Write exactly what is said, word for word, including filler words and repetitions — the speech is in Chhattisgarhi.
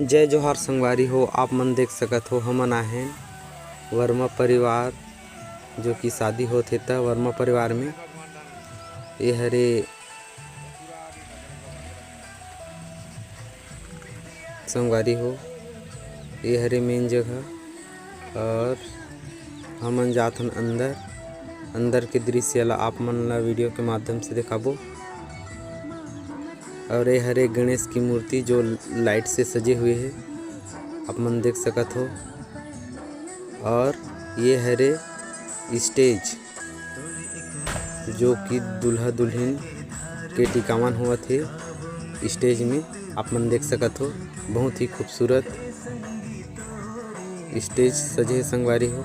जय जोहार संगवारी हो, आप मन देख सकत हो, हमन आए हन वर्मा परिवार, जो कि शादी होत हे त वर्मा परिवार में। ये हरे संगवारी हो, ये हरे मेन जगह और हमन जाथन अंदर। अंदर के दृश्य ला आप मन ला वीडियो के माध्यम से दिखाबो। और ये हरे गणेश की मूर्ति जो लाइट से सजे हुए है, आप मन देख सकत हो। और ये हरे स्टेज जो कि दूल्हा दुल्हन के टिकावन होवत हे स्टेज में, आप मन देख सकत हो। बहुत ही खूबसूरत स्टेज सजे हे संगवारी हो।